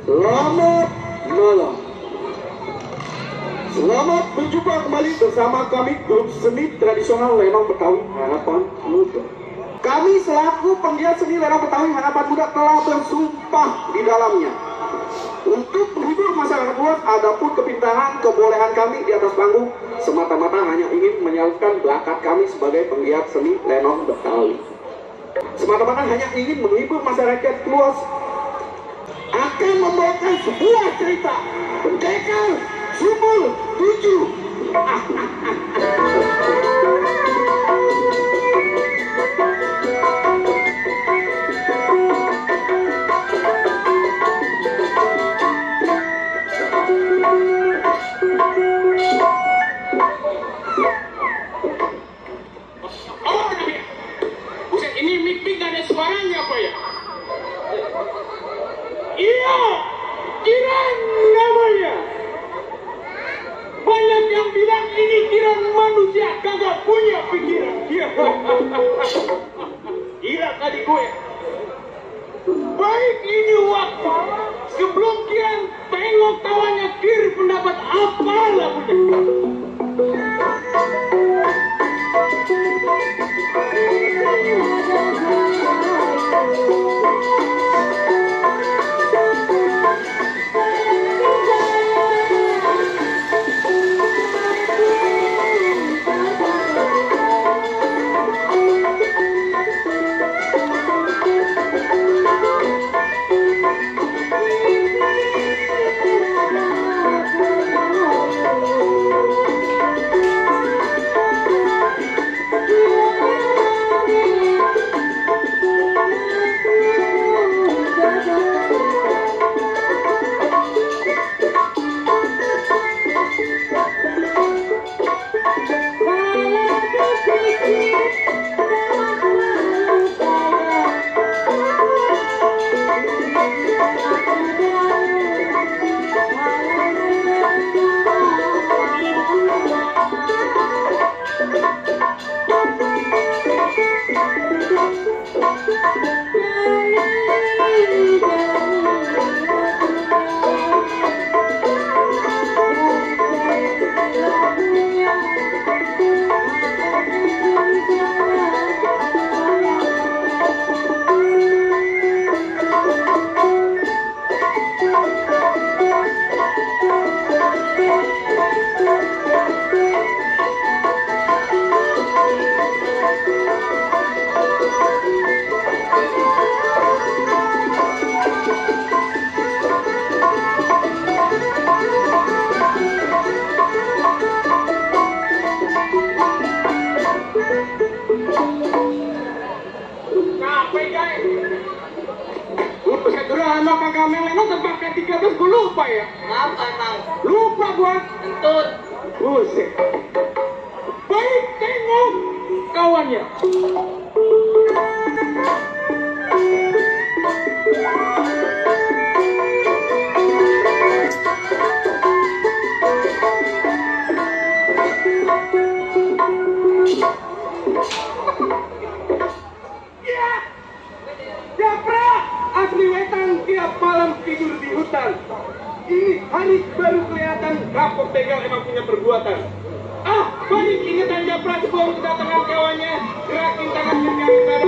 Selamat malam. Selamat berjumpa kembali bersama kami grup seni tradisional Lenong Betawi Harapan Muda. Kami selaku penggiat seni Lenong Betawi Harapan Muda telah bersumpah di dalamnya untuk menghibur masyarakat luas. Adapun kepintaran, kebolehan kami di atas panggung semata-mata hanya ingin menyalurkan bakat kami sebagai penggiat seni Lenong Betawi. Semata-mata hanya ingin menghibur masyarakat luas, akan membawakan sebuah cerita pendekar Sumur 7. Ini mic gak ada suaranya apa ya? Iya, Kiran namanya. Banyak yang bilang ini Kiran manusia kagak punya pikiran. Gila tadi gue. Baik, ini waktu sebelum Kiran tengok kawannya Kir pendapat apa lah punya. Tempatnya 13 gue lupa ya. Kenapa emang? Lupa gua. Kentut. Buset. Baik, tengok kawannya. Ya, Japra asli wetan tiap malam tidur di hutan. Ini hari baru kelihatan rapor tegal emang punya perbuatan. Ah, balik ingatan Japra sebelum kedatangan kawannya. Gerakin tangan kiri kanan.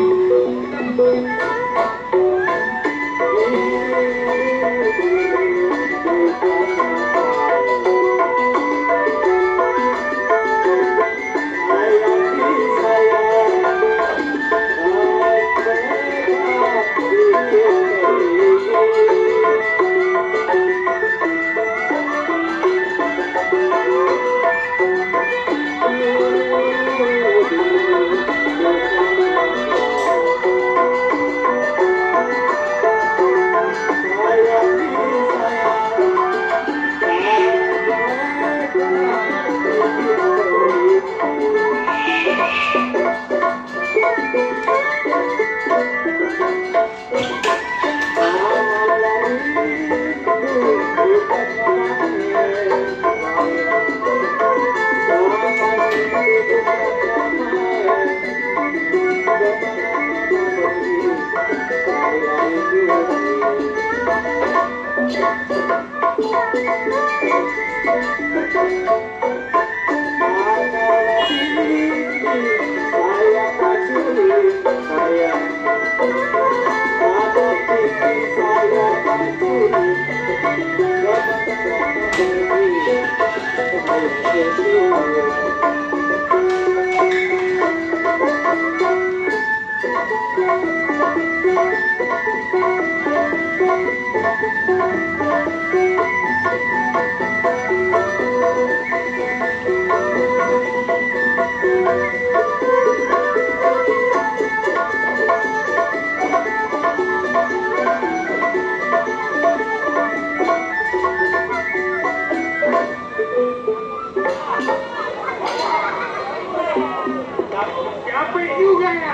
Capek juga ya.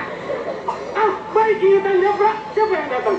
Baik ingatan Japra, siapa yang datang?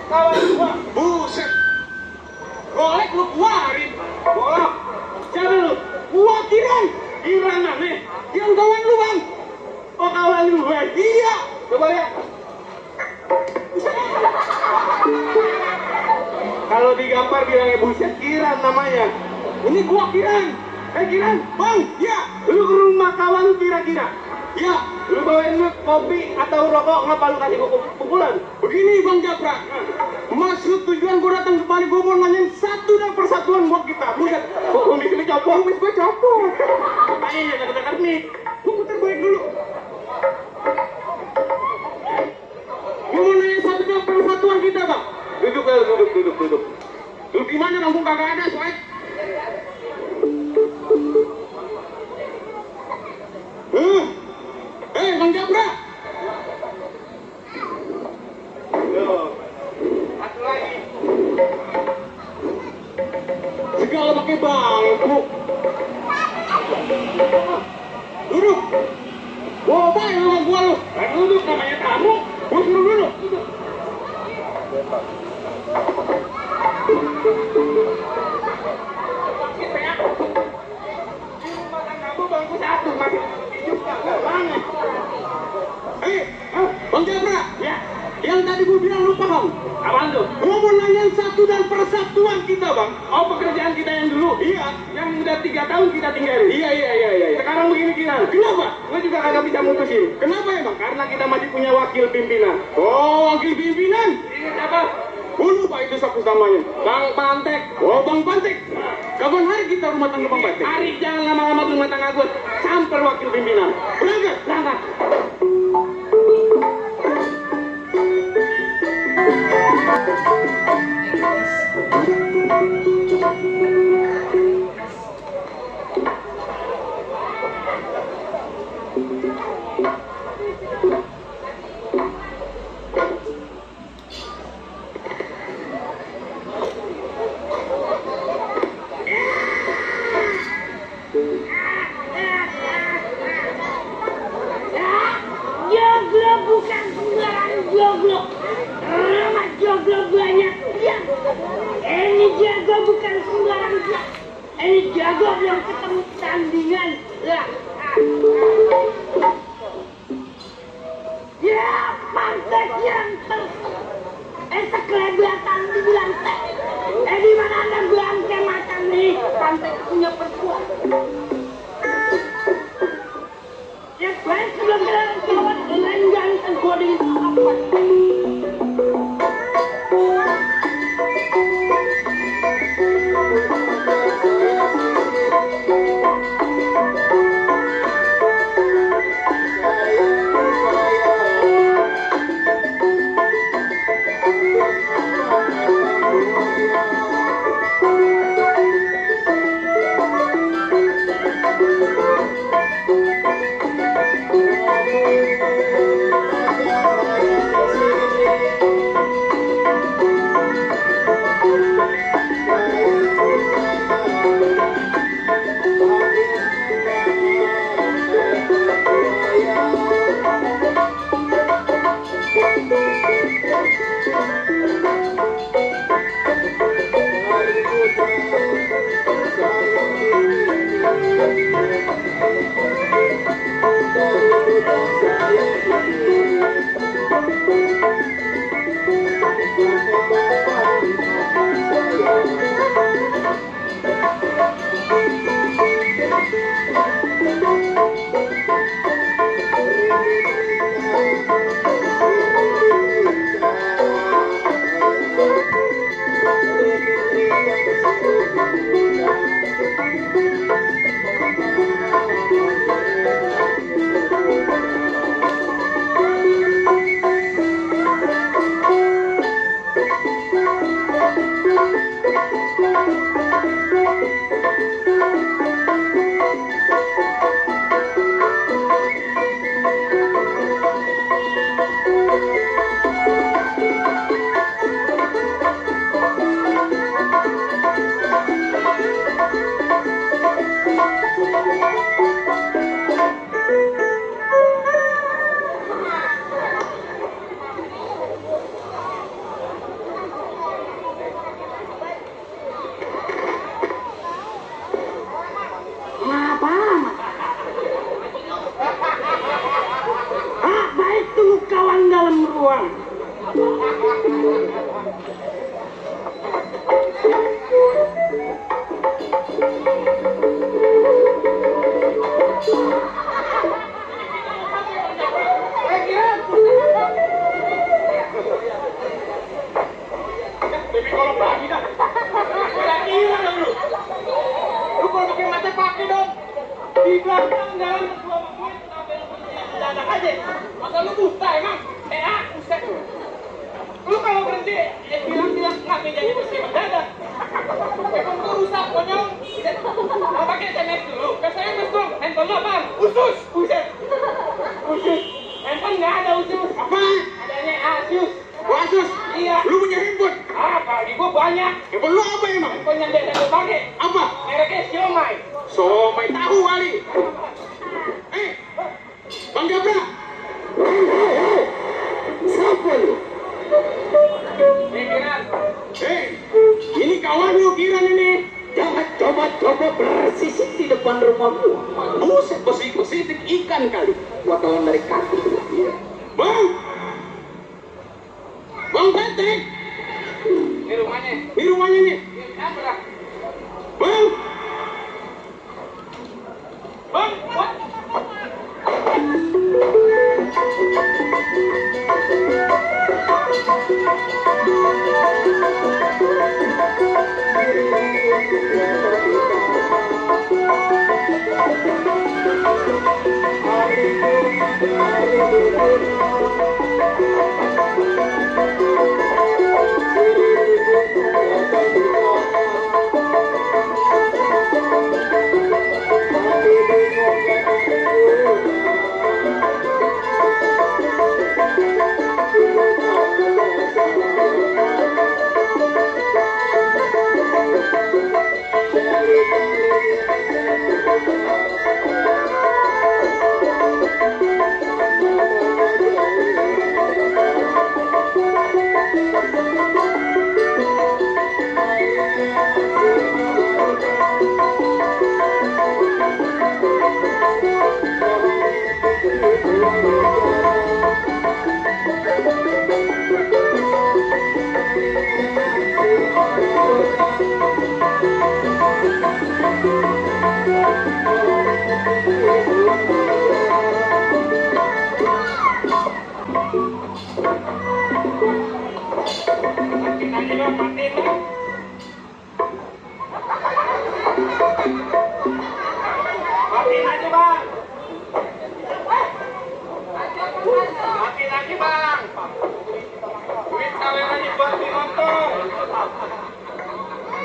Kawan gua, buset. Golek lu keluarin. Golek. Siapa lu? Gua Kiran. Kiran mana? Yang kawan lu, Bang. Oh, kawan lu, Bang. Iya. Coba lihat. Kalau digambar bilangnya buset, Kiran namanya. Ini gua Kiran. Kiran, Bang. Ya. Lu ke rumah kawan lu kira-kira? Ya. Lu bawain lu kopi atau rokok, ngapa lu kasih gua pukulan? Begini Bang Japra, maksud tujuan gua datang kemari gua mau nanyain satu dan persatuan buat kita. Buset, kumis lu copot. Kumis gua copot. Makanya jangan dekat nih. Gua putar balik dulu. Gua mau nanyain satu dan persatuan kita, Bang. Duduk. Duduk gimana, langsung kagak ada, soalnya. Bang Japra. Satu lagi. Segala pakai bangku. Duduk. Gua bayar sama gua lu. Duduk namanya tamu. Gua suruh duduk. Kita ya. Makan kamu bangku satu masih juga nggak banget. Bang Japra. Ya. Yang tadi gue bilang lupa Bang. Apaan tuh? Gue mau nanyain satu dan persatuan kita Bang. Oh, pekerjaan kita yang dulu? Iya. Yang udah 3 tahun kita tinggalin? Iya. Sekarang begini kita. Kenapa? Gue juga kagak bisa mutusin. Kenapa ya Bang? Karena kita masih punya wakil pimpinan. Oh, wakil pimpinan? Ini siapa? Gue lupa itu siapa namanya. Bang Pantek. Oh, Bang Pantek. Kapan hari kita rumah tangga Bang Pantek? Hari jangan lama-lama rumah tangga gue. Sampai wakil pimpinan. Berangkat. Joglo bukan sembarang joglo. Ramah joglo banyak. Ya. Ini jago bukan sembarang jago. Ini jago yang ketemu tandingan. Ya, pantas yang terkelebatan di lantai. Di mana Anda bangke macan nih? Pantai punya perempuan. Ya baik sebelum kalian kawan lengan tengkoding apa?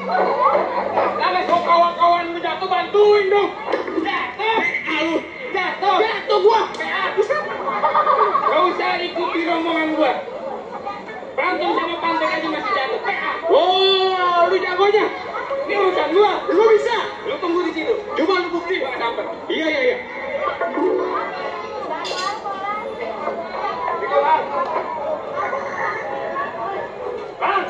Kalau kau kawan-kawan lu jatuh bantuin dong. Jatuh gua. Gak usah ikuti omongan gua. Berantem sama Pantek aja masih jatuh. Oh, lu jagonya. Ini urusan gua. Lu bisa. Lu tunggu di situ. Coba lu bukti gua sampai. Iya. Bang.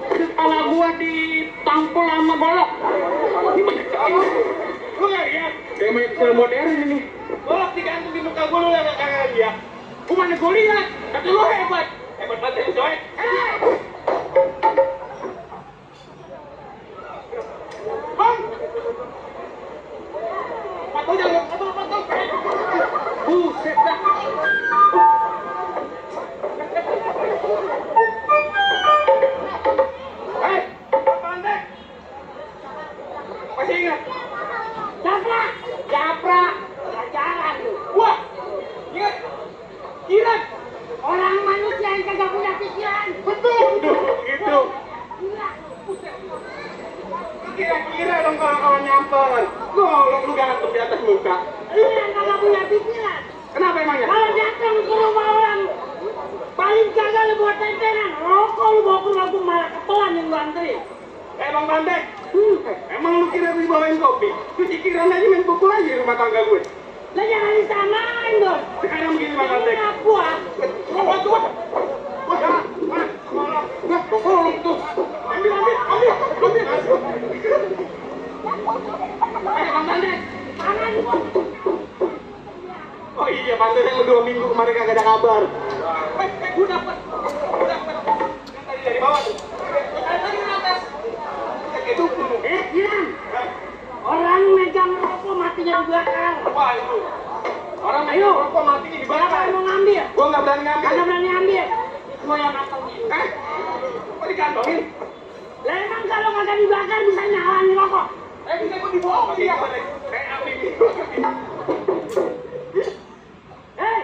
Kepala gua ditampol sama golok. Gimana caranya? Lu nggak lihat? Kayak film modern ini. Golok digantung di muka gua, lu nggak lihat? Gua mana gua lihat? Tapi lu hebat. Hebat banget lu coy. Bang! Patuh jangan, patuh. Buset dah. Masih ingat? Japra, jalan lu. Wah, ingat? Kiran, Orang manusia yang kagak punya pikiran. betul gitu. Gila. Lu kira-kira dong kalau kawan nyamper. Golok lu gantung di atas muka. Lu yang kagak punya pikiran. Kenapa emangnya? Kalau datang ke rumah orang, paling kagak lu buat tempenan. Rokok lu bawa ke rumah malah ketelan yang lu antri. Bang Pandek, emang lu kira gue bawain kopi? Cuci kiran aja main pukul aja di rumah tangga gue. Lah jangan disamain dong. Sekarang begini Bang Pandek. Ini apa? Apa tuh? Wah, jangan. Golok. Nah, golok tuh. Ambil. Bang Pandek. Tangan. Oh iya, Pandek yang 2 minggu kemarin kagak ada kabar. Gue dapet. Yang tadi dari bawah tuh. Tadi di atas. Itu Jiran. Orang megang rokok matinya dibakar. wah itu. Orang ayo rokok mati di Siapa bakar. yang mau ngambil? Gua nggak berani ngambil. Kagak berani ambil. Gua yang kantongin. Kok dikantongin? Lah emang kalau kagak dibakar bisa nyala nih rokok. Bisa gua dibawa ke dia. Api gitu. Hei,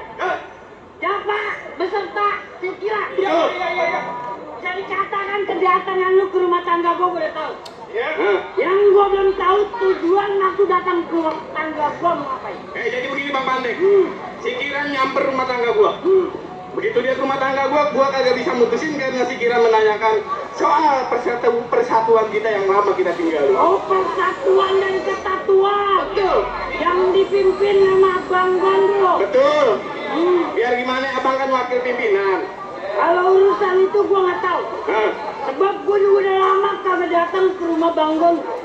siapa beserta Sikira? Iya. Bisa dikatakan kedatangan lu ke rumah tangga gua udah tahu. Ya. Yang gua belum tahu tujuan aku datang ke rumah tangga gua mau ngapain. Jadi begini Bang Pandek. Si Kiran nyamper rumah tangga gua. Begitu dia ke rumah tangga gua kagak bisa mutusin karena si Kiran menanyakan soal persatuan kita yang lama kita tinggal. Oh, persatuan dan kesatuan. Betul. Yang dipimpin sama Bang Gondro. Betul. Biar gimana abang kan wakil pimpinan. Kalau urusan itu gua nggak tahu. Hah? Sebab gua juga udah lama kagak datang ke rumah Bang Gondro.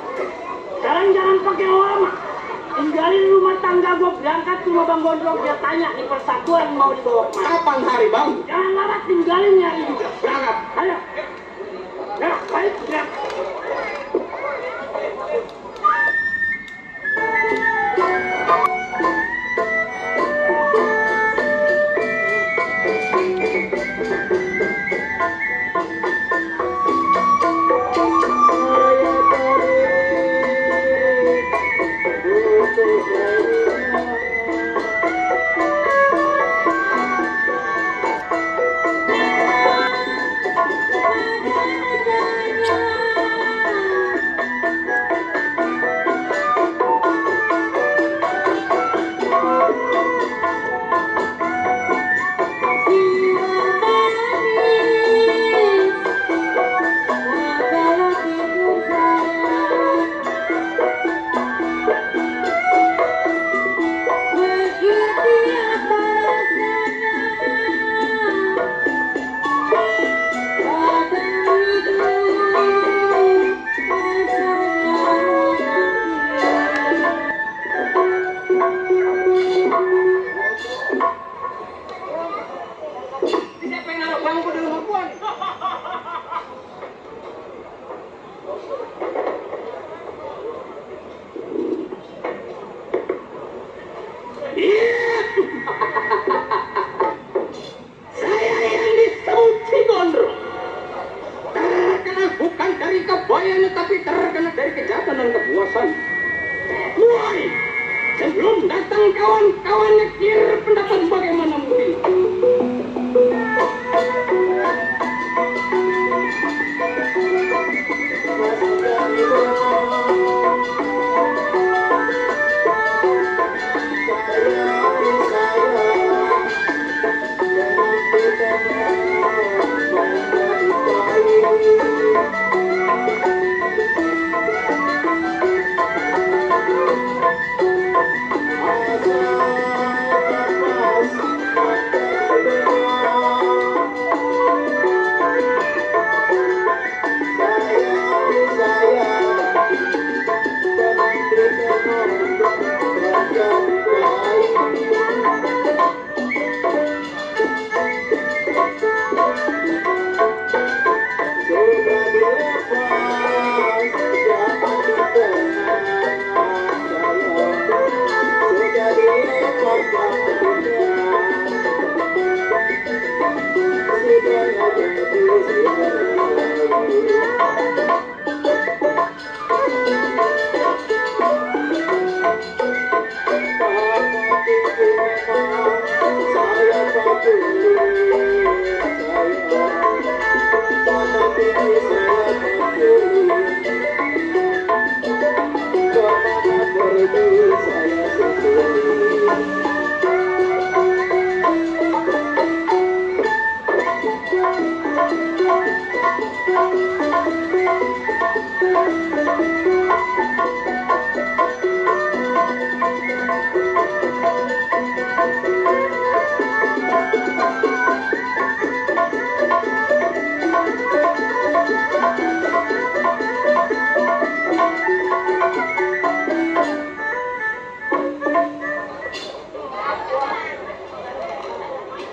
Sekarang jangan pakai lama. Tinggalin rumah tangga gua, berangkat ke rumah Bang Gondro, dia tanya nih persatuan mau dibawa kemana. Kapan hari Bang? Jangan lewat, tinggalin nyari juga. Berangkat. Ayo. Ya, baik, ya. bangku di rumah gua nih. Saya yang disebut si Gondrong. Terkena bukan dari kebayanya, tapi terkena dari kejahatan dan kepuasan. Woi, sebelum datang kawan-kawan nyekir pendapat bagaimana mungkin?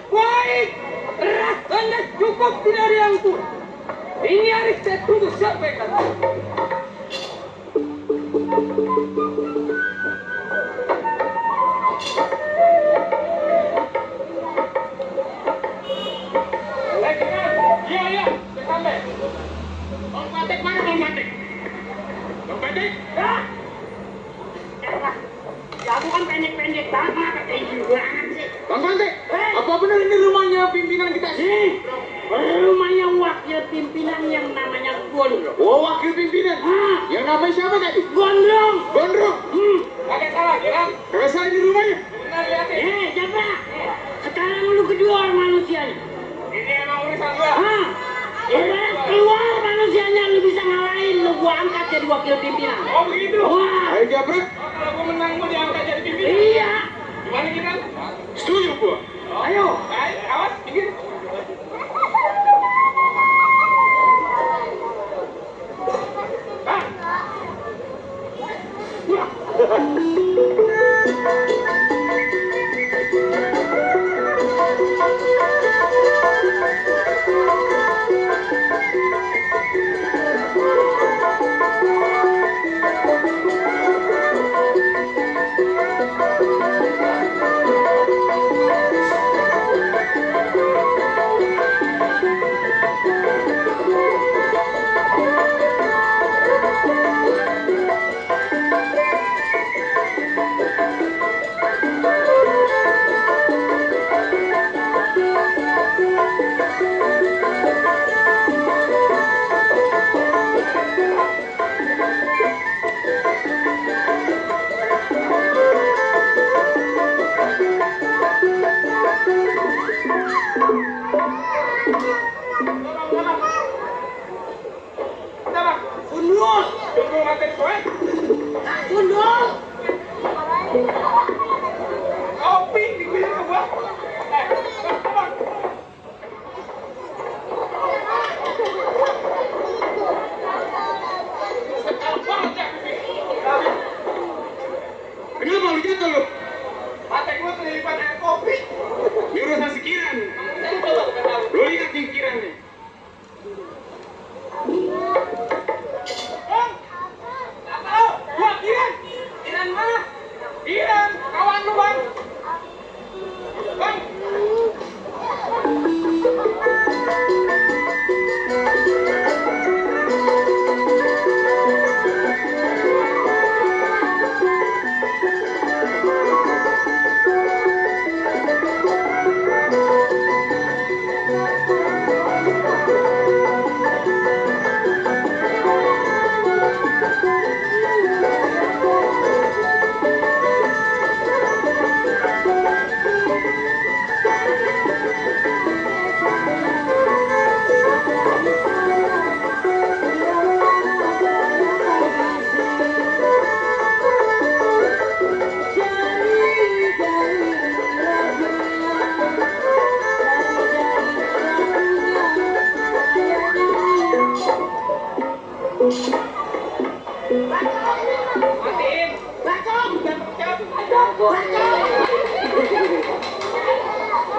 Baik, rasanya cukup tidak ada yang kurang. Ini harus saya tunggu sampaikan. Iya, saya sampai. Bang Patek mana Bang Patek? Bang Patek? Ya bukan pendek-pendek banget, maka kayak gini banget sih. Bang Patek, apa benar ini rumahnya pimpinan kita? Rumahnya wakil pimpinan yang namanya Gondrong. Oh, wakil pimpinan. Yang namanya siapa tadi? Gondrong. Gondrong. Agak salah, ya kan? Agak salah di rumahnya. Benar lihat nih. Jabra. Sekarang lu kedua manusianya. Ini emang urusan gua. Ibarat keluar manusianya, lu bisa ngalahin, lu gua angkat jadi wakil pimpinan. Oh begitu. Wah. Ayo Jabret. Kalau gua menang gua diangkat jadi pimpinan. Iya. Gimana kita? Setuju gua. Ayo. Baik, awas, pinggir. Kopi dibilang ke gua. Teman. Kenapa lu jatuh lu? Mata gua terlibat dengan kopi. Ini urusan si Kiran. Lu lihat nih Kirannya. Wah, Kiran! Kiran mana? Kiran, kawan lu, Bang. Bang.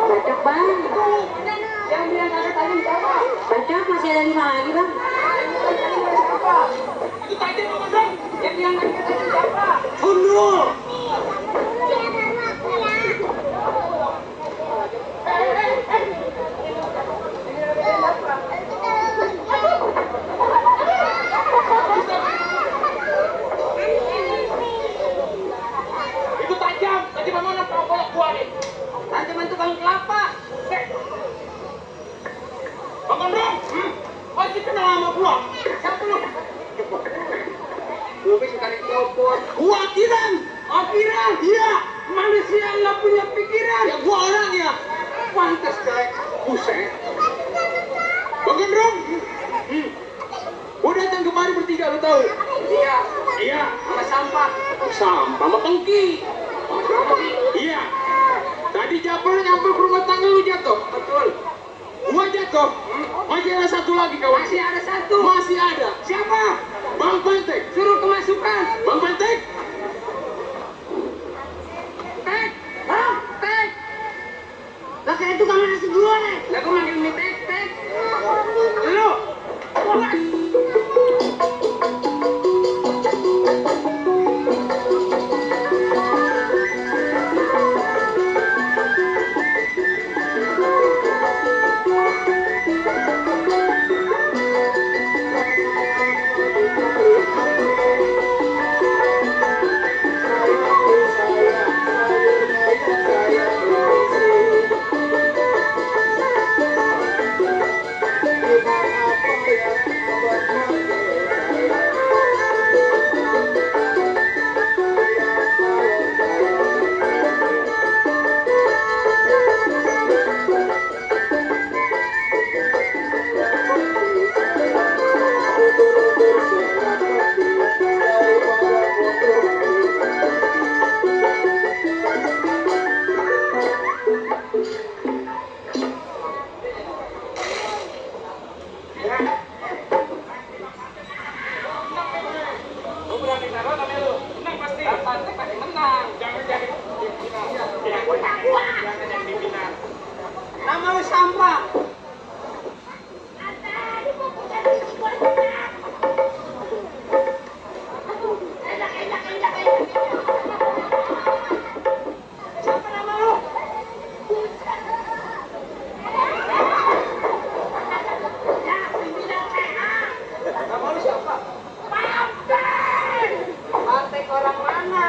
Bacok bang. Yang bilang ada tadi siapa? Bacok masih ada 5 lagi bang. Itu tadi Bang Dong. Yang bilang tadi siapa? Gundul. Itu tajam. Tadi mana kolok gua nih? Tajaman tukang kelapa. Bang Gondrong, masih kenal sama gua? Siapa lu? Lu bisa tarik copot. Gua Kiran. Oh Kiran? Iya. Manusia nggak punya pikiran. Ya gua orangnya. Pantas jelek. Buset. Bang Gondrong, gua datang kemari bertiga, lu tahu? Iya. Iya. Sama sampah. Sampah sama pengki. Iya. Tadi Japar nyampe ke rumah tangga lu jatuh. Betul. Gua jatuh. Masih ada satu lagi kawan. Masih ada satu. Masih ada. Siapa? Bang Pentek. Suruh kemasukan. Bang Pentek. Tek. Bang. Tek. Lah kayak itu kamera dua nih. Lah gua manggil ini tek. Tek. Lu. Wah. Nama lu sampah. Siapa nama lu? Nama lu siapa? Partai orang mana?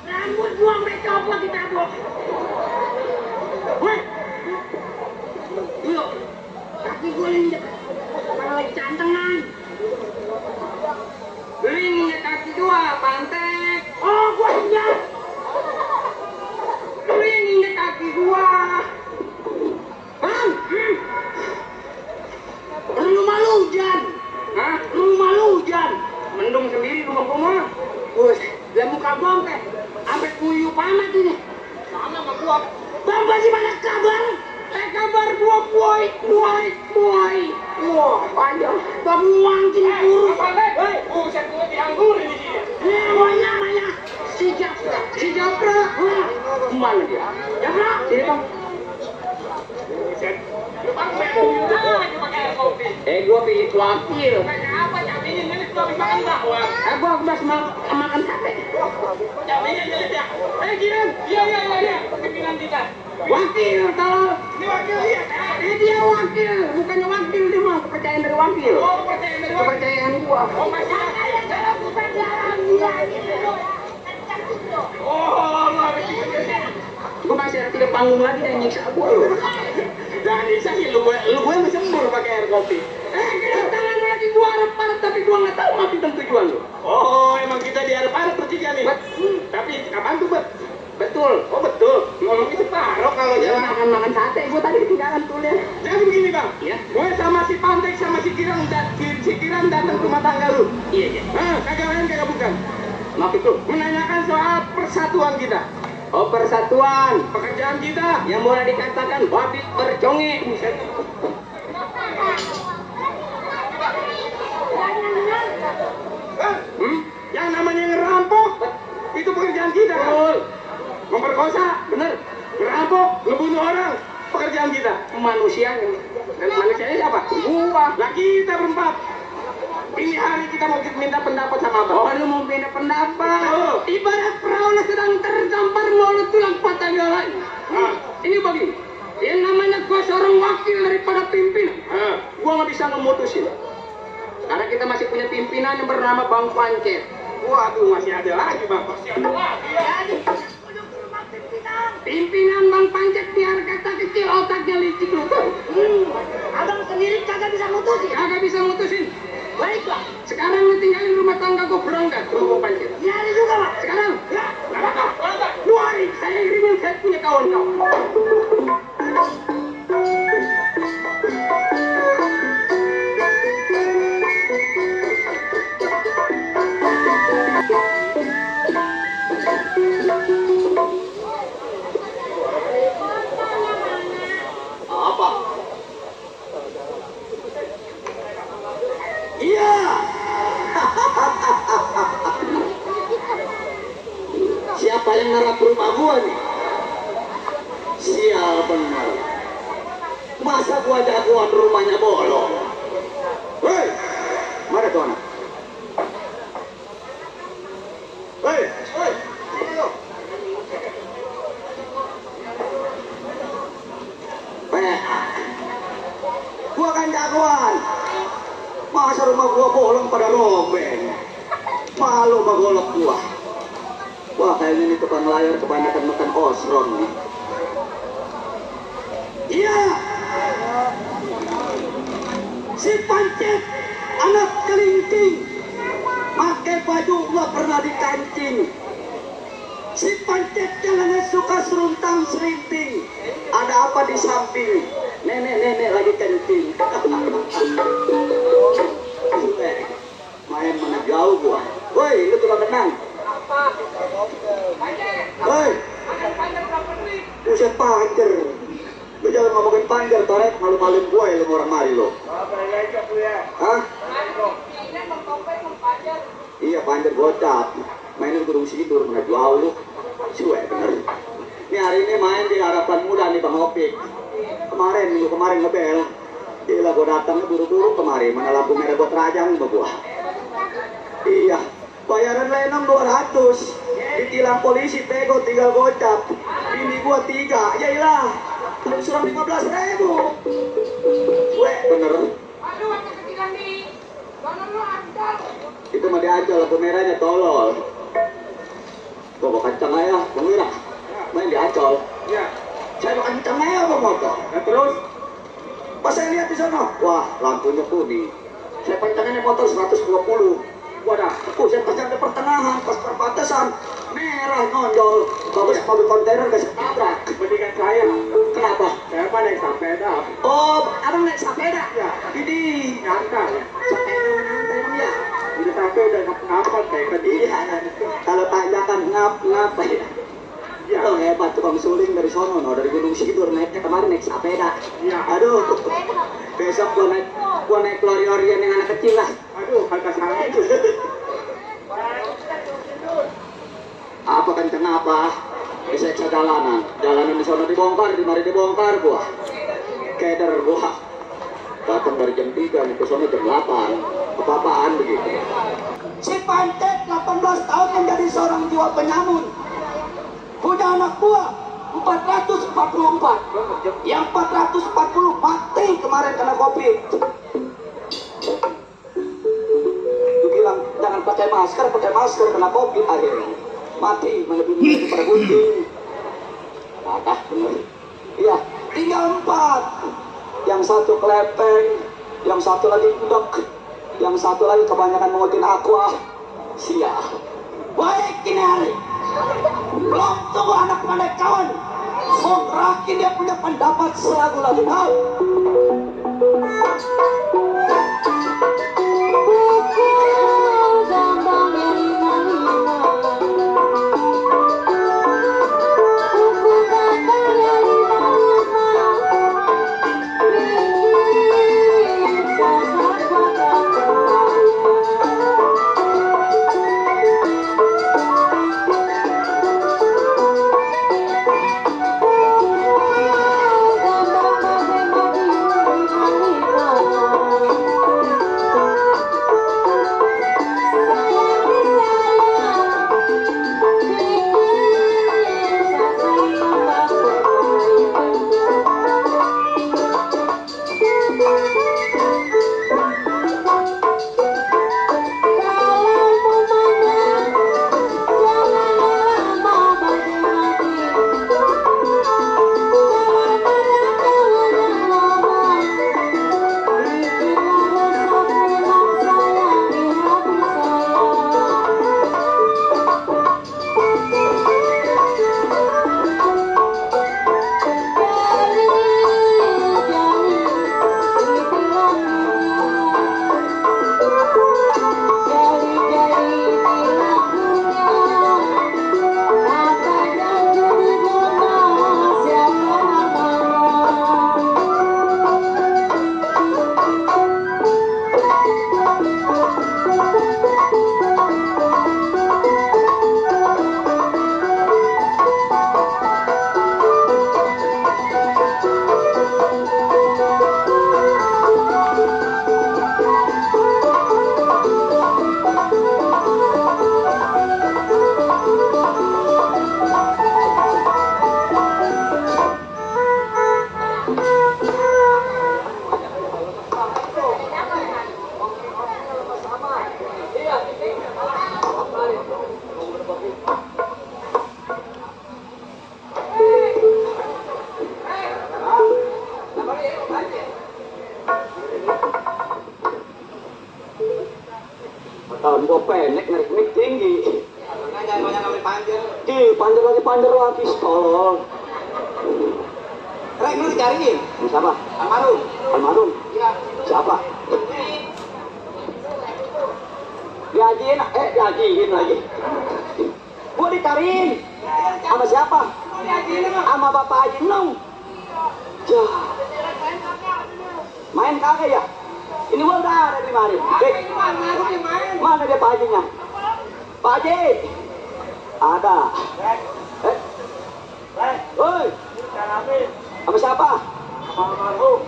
Rambut gua sampai copot ditabok. Woi. Yuk. Kaki gua injek. Kalau lagi cantengan. Lu injek kaki gua, Pantek. Oh, gua injek. Lu injek kaki gua. Bang. Rumah lu hujan. Hah? Rumah lu hujan. Mendung sendiri rumah gua mah. Bus, lah muka gua sampai kuyup amat ini. Sama sama Bang Basi mana kabar? Kabar gua boy. Wah, panjang. Bamuangkin buru. Buset, gua dianggurin di sini. Mana? Si Japra. Mana dia? Japra, sini bang. Buset. Lu pakai pakai kopi. Gua pilih wakil. Pakai apa nyaminya nyelip gua habis makan bakwan. Gua habis makan sate. Nyaminya nyelip ya. Kirim. Iya. Pimpinan kita. Wakil kalau Ini wakil dia. dia wakil, bukannya wakil dia mah kepercayaan dari wakil. Oh, percaya dari wakil. Kepercayaan gua. Oh, masih ada. Gua masih ada tidak panggung lagi dan nyiksa gua lu. Jangan nyiksa sih, lu gue masih sembur pakai air kopi. Kedatangan lagi gua arep-arep tapi gua nggak tahu apa tujuan lu. Oh, emang kita di Arab bertiga nih. Tapi kapan tuh, Bet? Betul. Oh, betul. Ngomongnya separuh kalau Ya jalan. makan sate gua tadi ketinggalan tulnya. Jadi begini, Bang. Iya. Gue sama si Pantek sama si Kiram datang ke rumah tangga lu. Iya. Kagak lain kagak bukan. Maaf itu. Menanyakan soal persatuan kita. Oh, persatuan. Pekerjaan kita. Yang boleh dikatakan babit berconge. Buset. Yang namanya ngerampok itu pekerjaan kita kan? Betul. Memperkosa, Bener. ngerampok, ngebunuh orang, pekerjaan kita. Manusianya. Dan manusianya siapa? Gua. Lah kita berempat. Ini hari kita mau minta pendapat sama Abang. Oh, lu mau pindah pendapat? Oh. Ibarat perahu sedang terdampar mulut tulang patah galak. Ini begini. Yang namanya gua seorang wakil daripada pimpinan. Gua nggak bisa memutusin. Karena kita masih punya pimpinan yang bernama Bang Pancet. Waduh, masih ada lagi, Bang. Masih ada lagi. Pimpinan Bang Pancet biar kata kecil otaknya licik lu tuh. Abang sendiri kagak bisa mutusin. Kagak bisa mutusin. Baiklah, sekarang lu tinggalin rumah tangga gua berangkat ke rumah Pancet. Ya ada juga, Pak. Sekarang, ya. Luari, saya ingin saya punya kawan-kawan. Apa? Iya. Siapa yang narap rumah gua nih? Sial benar. Masa gua jagoan rumahnya bolong? Hei, mana tuh anak? Hei. Gua kan jagoan. Masa rumah gua bolong pada robek. Malu sama golok gua. Wah, kayaknya ini tukang layar kebanyakan makan osron nih. Iya. Si Pancet, anak kelingking. Pakai baju gua pernah dikancing. Si Pancet jalannya suka seruntang serinting. Ada apa di samping? Nenek lagi kencing. Main mana jauh gua. Woi, lu tukang tenang. Woi, buset Pancer. Lu jangan ngomongin Pancer, Torek. Malu-maluin gua ya lu orang mari lo. Hah? Iya, Pancer gocap. Mainin gunung sidur, mana jauh lu. Cuek bener. Ini hari ini main di Harapan Muda nih Bang Opik. Minggu kemarin ngebel. Gila gua datangnya buru-buru kemarin. Mana lampu merah buat rajang sama gua. Iya, bayaran lenong 200. Ditilang polisi tego tinggal gocap. Bini gua 3. Yailah. Suram 15.000. Weh, bener. Aduh, waktu ketiga nih. Donor lu andal. Itu mah diancol lampu merahnya tolol. Gua bawa kencang aja, Bang Wira. Main diancol. Ya. Saya bawa kencang aja Bang motor. Nah, terus Pas saya lihat di sana, wah lampunya kuning. Saya pancangannya motor 120. Wadah, saya pasang di pertengahan, pas perbatasan merah nonjol. Bagus mobil kontainer kasih tabrak. mendingan saya. Kenapa? Saya mah naik sepeda. Oh, abang naik sepeda? Ya. Ini Nyangka. sepeda nyantai ya. Udah sampai udah ngap-ngapan kayak tadi. Iya, kalau tanjakan ngap ya. Ya. Oh, hebat tukang suling dari sono, no, dari Gunung Sidur naiknya kemarin naik sepeda. Iya. Aduh, besok gua naik lori-lorian yang anak kecil lah. Aduh, harga salah. Apa kenceng apa? Diseksa jalanan di sono dibongkar, di mari dibongkar gua. Keder gua. Datang dari jam 3 nih ke sono jam 8. Apa-apaan begitu? Si Pancet 18 tahun menjadi seorang jiwa penyamun. Punya anak buah 444. Yang 440 mati kemarin kena Covid. Itu bilang jangan pakai masker kena Covid akhirnya. Mati lebih daripada gunting. Nah, bener. Iya, tinggal 4. Yang satu kelepeng, yang satu lagi endek, yang satu lagi kebanyakan mengutin aqua. Sial. Baik ini hari. Belum tunggu anak pandai kawan. Songrakin dia punya pendapat selagu-lagu. Tahun gua pendek narik mic tinggi. Panjer lagi tolong. Rek lu dicariin. Siapa? Almarhum. Iya. Siapa? Diajiin lagi. Gua dicariin. Sama siapa? Sama Bapak Haji Nong. Jah. Main kagak ya? Ini gua udah ada di mari. Mana dia Pak Hajinya? Pak Haji. Ada. Woi. Sama siapa?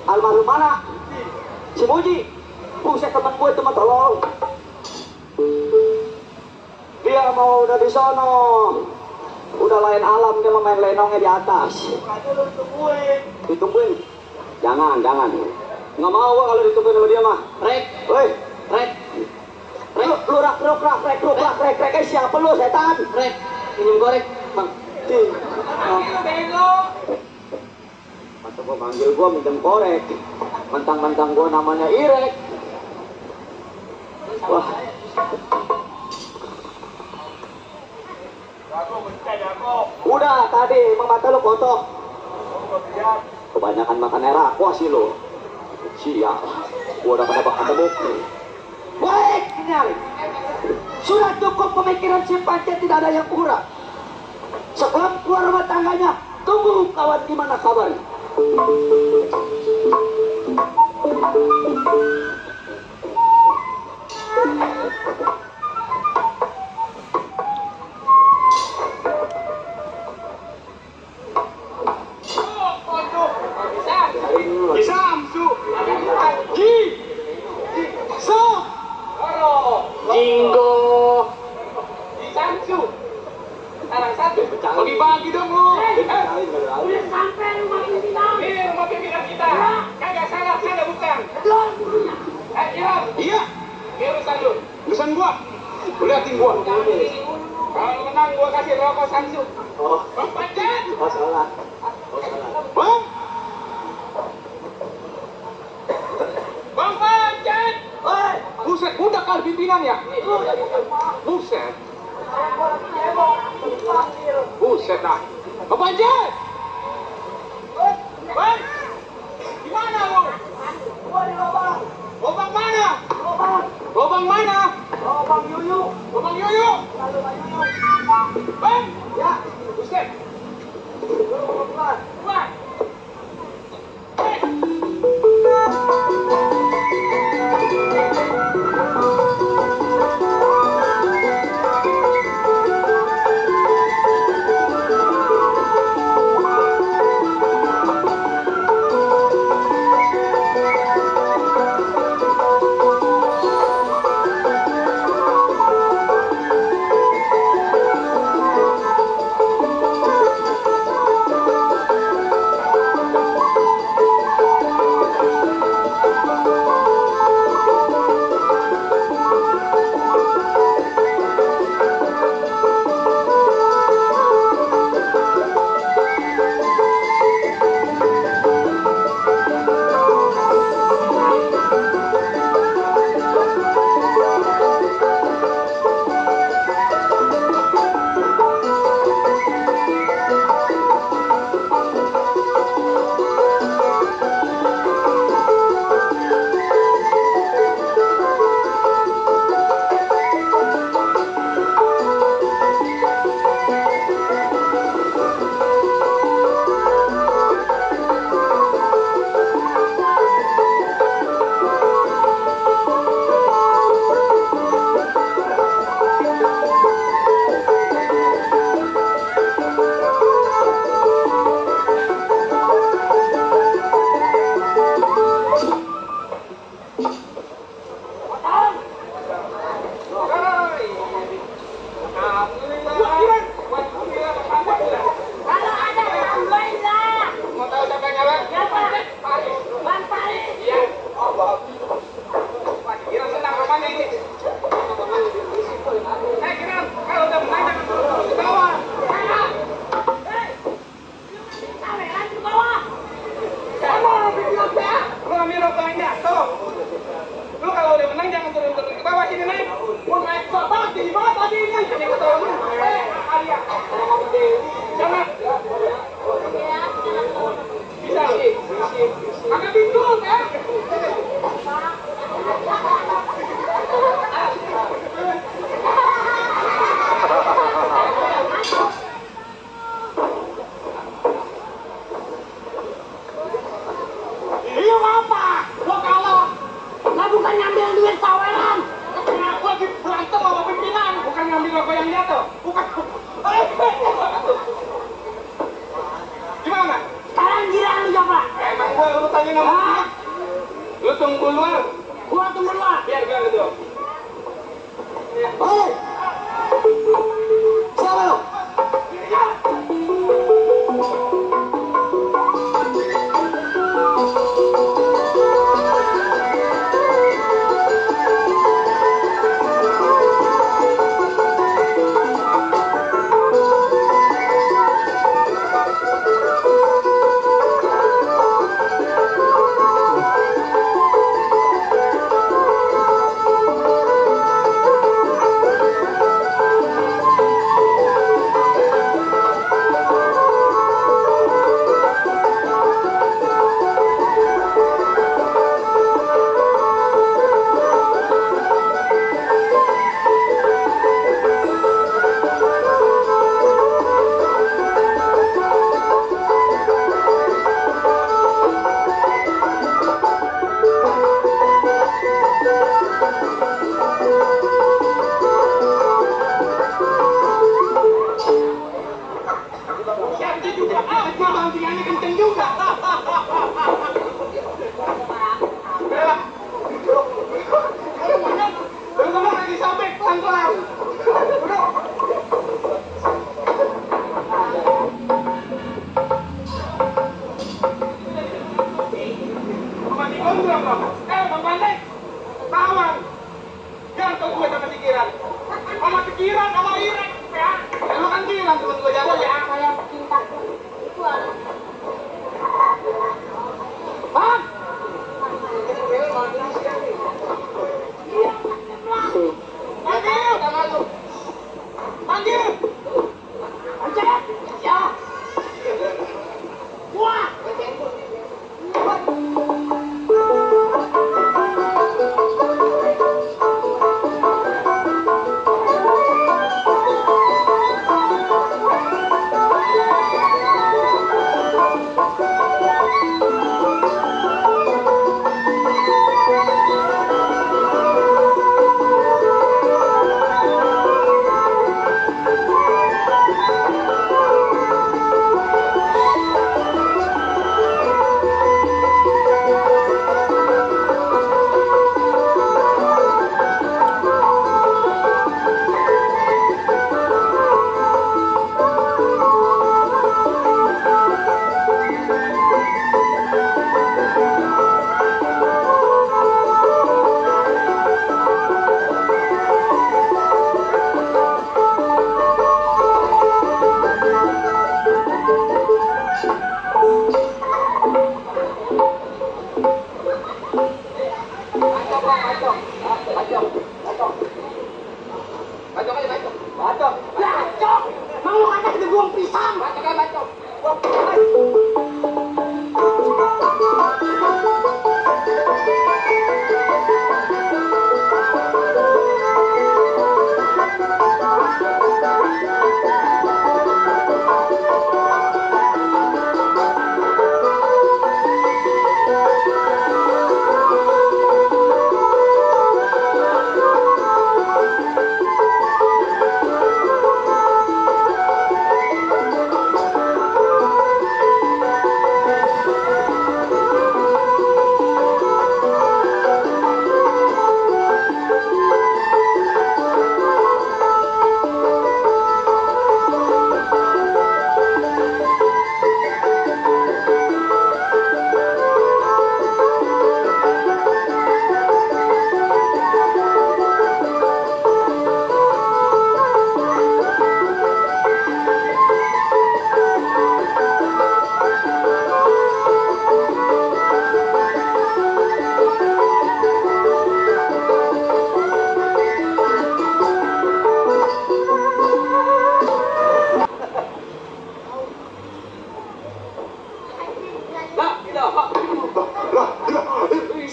Almarhum mana? Si Muji. Buset teman gue teman tolong. Dia mau udah di sono. Udah lain alam dia mau main lenongnya di atas. Ditungguin. Jangan. Nggak mau gua kalau ditungguin sama dia mah. Rek. Lu rek. Siapa lu setan? Rek, minum korek, Bang. Bego. Masa gua manggil gua minjem korek. Mentang-mentang gua namanya Irek. Wah. Udah tadi emang mata lu kotor. Kebanyakan makan air aqua sih lu. Sial. Gua udah pada bakal bukti. Baik, ini sudah cukup pemikiran si Pancet, tidak ada yang kurang. Sebelum keluar rumah tangga bertanya, tunggu kawan, gimana kabarnya? Jinggo Samsu salah satu bagi-bagi dong lu. Udah sampai rumah pimpinan. Ini rumah pimpinan kita. Kagak salah, saya bukan. Betul gurunya. Ilham. Iya. Ini urusan lu. Urusan gua. Lu liatin gua. Kalau menang gua kasih rokok Samsu. Oh, Bang Pancet. oh salah. Bang. Bang Pancet. Oi, Buset, udah kali pimpinan ya? Buset. Buset dah. Bang Pancet. Bang. Gimana lu? gua di lubang. Lubang mana? Lubang. Lubang mana? Lubang Yuyu. Lubang Yuyu. Lalu Yuyu. Bang. Ya, Buset. keluar. Wah. Kalau ada tambahin lah. Mau tahu siapa yang ngalah? Siapa? Paris. Bang Paris. Iya. Wah, kira senang rumahnya ini. Kira kalau udah menang jangan turun ke bawah. Kameran ke bawah. Kamu bilang saya. Lu ambil rokoknya, tuh. Lu kalau udah menang jangan turun ke bawah sini naik. Mau naik ke bawah di bawah tadi ini. Ini ketemu lu. Alia. Jangan. Bisa. Agak bingung ya. Lu apa? Gua kalah. Lah bukan ngambil duit tawaran. Gua lagi berantem sama pimpinan. Bukan ngambil rokok yang jatuh. Bukan. Gimana? Sekarang giliran lu siapa? Emang gua urutannya nomor 3. Lu tunggu luar. Gua tunggu luar. Biar gua gitu. Oi, siapa lu? Siapa juga apa? Bangkingannya kenceng juga. Bella. Lu ngomong lagi sampai pelan-pelan. Duduk. Mati gondrong loh. Bang Pandai. Kawan. Jangan kau gue sama pikiran. Sama pikiran, sama iran. Ya. Lu kan bilang temen gue jago ya. Saya cinta itu ada. Bang. Panggil. Panggil. Ajak. Ya. Wah. Bacok. Mau lu kata kita buang pisang. Bacok.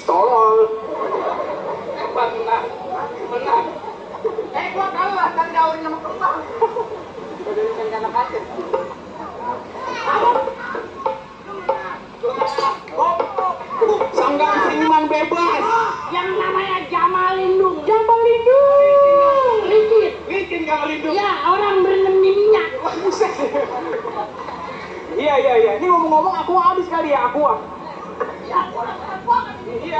Tolol. Benar. Gua kalah kan jauhin sama kembang. Udah bisa anak kasih. Sanggang seniman bebas. Yang namanya Jamal Lindung. Licin Jamal Lindung. Ya, orang berenang di minyak. Iya. Ini ngomong-ngomong aku habis kali ya, aku. Iya.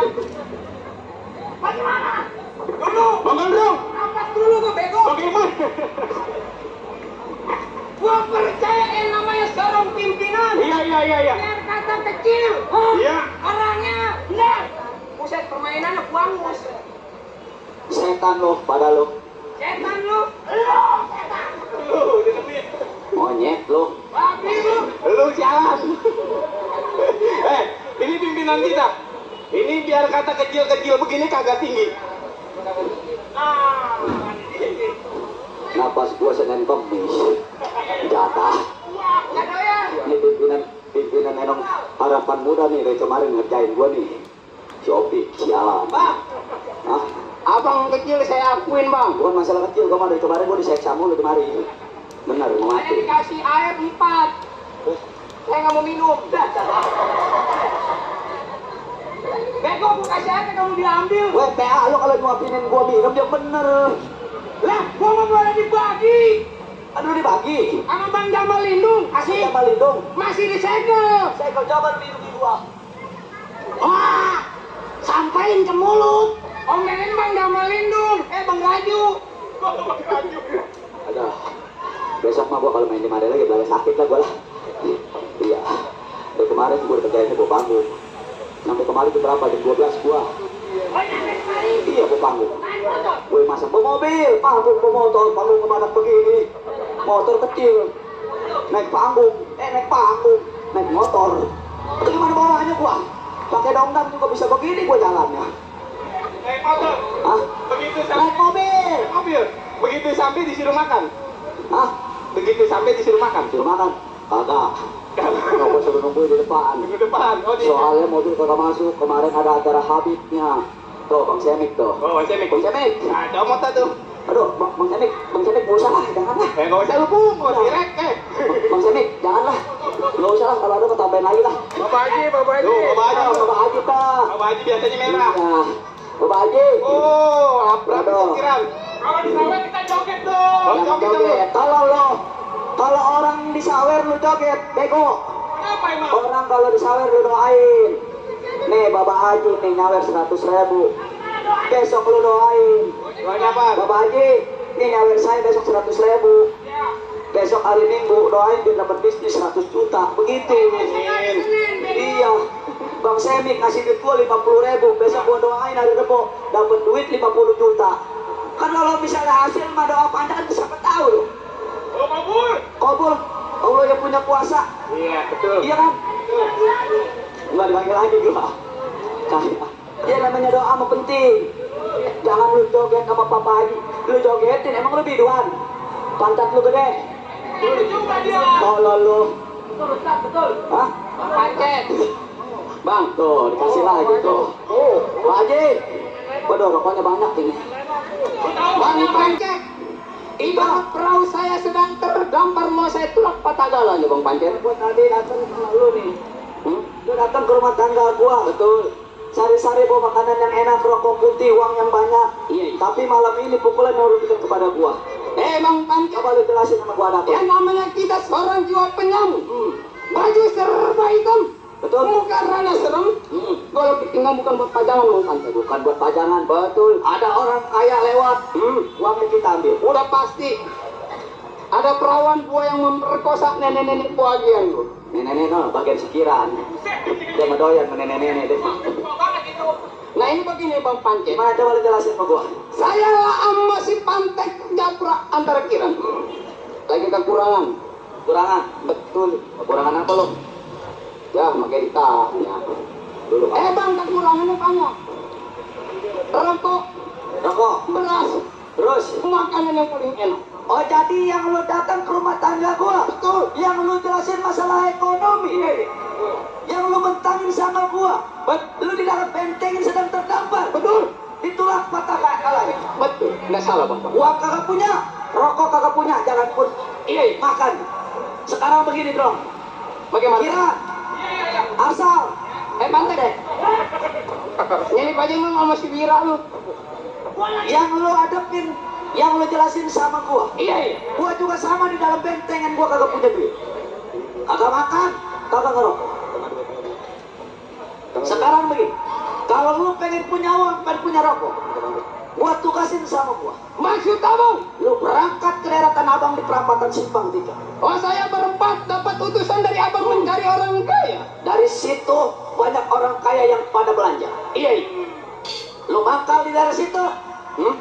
Bagaimana? Dulu. Bang Gandrung. Ampas dulu tuh bego. Bagaimana? Gua percaya yang namanya seorang pimpinan. Iya. Biar kata kecil. Iya. Orangnya benar. Buset permainannya bagus. Setan lo, pada lo. Setan lu. Lu dengerin. Monyet lo. Babi lu. Lu jalan. Ini pimpinan kita. Ini biar kata kecil-kecil begini kagak tinggi. Napas gua Senin Kemis. Jatah. Nggak doyan. Ini pimpinan enong harapan muda nih dari kemarin ngerjain gua nih. Si Opik, sialan. Bang, Hah? abang kecil saya akuin bang. Bukan masalah kecil, gua mah dari kemarin gua diseksa mulu kemarin. Benar, mau Saya mati. dikasih air 4. Saya nggak mau minum. Bego, gua kasih air kamu diambil. Weh, PA lo kalau nyuapinin gua minum yang bener. Lah, gua mau boleh dibagi. Aduh dibagi. Sama Bang Jamal Lindung. Asik Jamal Lindung. Masih disegel. Saya kalau Jamal Lindung gua. Wah, sampaiin ke mulut. Omelin Bang Jamal Lindung. Bang Raju. Ada. Besok mah gua kalau main di Mare lagi balik sakit lah gua lah. Iya. Dari kemarin gua udah kerjain bawa panggung. Sampai kemarin itu berapa? Jam 12 gua. Iya bawa panggung. Gue masa bawa mobil, panggung bawa motor, panggung kemana begini. Motor kecil. Naik panggung, naik motor. Itu gimana bawahnya gua? Pakai dongdang juga bisa begini gua jalannya. Naik motor. Hah? Begitu Naik sampai mobil. mobil. Begitu sampai disuruh makan. Hah? Begitu sampai disuruh makan. Suruh makan? Kagak. Kagak gua suruh nunggu di depan. Di depan. Oh, di Soalnya mobil kagak masuk, kemarin ada acara Habibnya. Tuh, Bang Semik tuh. Oh, Semik. Bang Semik. Ada motor tuh. Aduh, Bang Semik gak usah lah, janganlah. Nggak usah lu pungut, direk Bang Semik, janganlah. Gak usah lah, kalau ada ketambahin lagi lah. Bapak Haji. Tuh, Bapak Haji. Bapak Haji, Pak. Bapak Haji biasanya merah. Iya. Bapak Haji. Oh, abrak Aduh. pikiran. Kalau di sawah kita joget dong. Jangan Joget joget. dong. Kalau orang di sawer lu joget, bego. Kenapa emang? Orang kalau di sawer lu doain. Nih, Bapak Haji nih nyawer 100.000. Besok lu doain. Doanya apa? Bapak Haji, nih nyawer saya besok 100.000. Besok hari Minggu doain biar dapat bisnis 100 juta. Begitu. Iya. Bang Semik ngasih duit gua 50.000. Besok gua doain hari Rebo dapat duit 50 juta. Kan kalau misalnya hasil mah doa panjang siapa tahu loh. Oh, kabur. Kabul. Allah yang punya kuasa. Iya, betul. Iya kan? Enggak dipanggil lagi gua. Kayak ya namanya doa mah penting. Jangan lu joget sama Papa Haji. Lu jogetin emang lu biduan. Pantat lu gede. Betul juga dia. Kalau lu Betul. hah? Pancet. Bang, tuh dikasih lagi tuh. Pak Haji. Waduh, rokoknya banyak ini. Bang Pancet. Ibarat perahu saya sedang terdampar, mau saya tulak patah galanya Bang Pancet. Gua tadi datang sama lu nih. Lu datang ke rumah tangga gua. Betul. Sari-sari bawa makanan yang enak, rokok putih, uang yang banyak. Iya. Tapi malam ini pukulan menurunkan kepada gua. Bang Pancet. Coba lu jelasin sama gua ada apa? Yang namanya kita seorang jiwa penyam. Baju serba hitam. Betul. Muka rana serem. Kalau ditinggal bukan buat pajangan Bang Pancet. Bukan buat pajangan. Betul. Ada orang kaya lewat. Uangnya kita ambil. Udah pasti. Ada perawan gua yang memperkosa nenek-nenek bagian lu. Nenek-nenek bagian sikiran. Dia ngedoyan sama nenek-nenek deh. Nah ini begini Bang Pancet. Gimana coba lu jelasin sama gua? Saya lah sama si Pantek japrak antara kiran. Lagi kekurangan. Kurangan. Betul. Kekurangan apa lo? Ya makai ditanya. Dulu Pak. Bang kekurangan apanya? Rokok, Rokok. beras, Terus. makanan yang paling enak. Oh jadi yang lu datang ke rumah tangga gua? Betul. Yang lu jelasin masalah ekonomi? Yang lu mentangin sama gua? Lu di dalam bentengin sedang terdampar? Betul. Ditulak patah kalanya. Betul. Nggak salah Bang. Uang kagak punya, rokok kagak punya, jangan pun Iya. makan. Sekarang begini dong, Bagaimana? kira asal Pantek deh. Nyelip aja lu sama si Wira lu. yang lu hadapin, yang lu jelasin sama gua. Iya. Gua juga sama di dalam bentengan gua kagak punya duit. Kagak makan, kagak ngerokok. Sekarang begini, kalau lu pengen punya uang, pengen punya rokok, gua tugasin sama gua. Maksud abang? Lu berangkat ke daerah Tanah Abang di perapatan Simpang 3. Oh saya berempat dapat utusan dari abang mencari orang kaya. Dari situ banyak orang kaya yang pada belanja. Iya. Lu mangkal di daerah situ,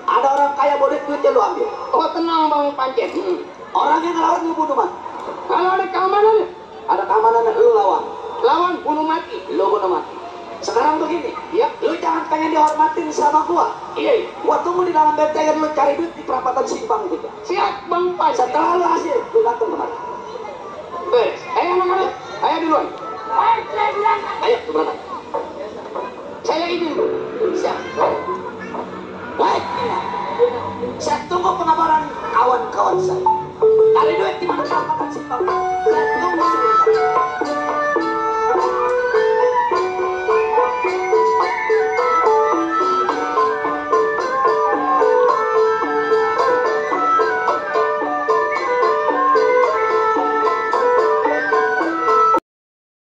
ada orang kaya boleh duitnya lu ambil. Oh tenang Bang Pancet. Orang yang ngelawan lu bunuh mati. Kalau ada keamanan, Ada keamanan lu lawan, lawan bunuh mati. lu bunuh mati. Sekarang begini, Ya. lu jangan pengen dihormatin sama gua. Iya. Gua tunggu di dalam bentengan lu cari duit di perapatan Simpang 3. Siap Bang Pancet. Setelah lu hasil, lu datang kemari. Beres.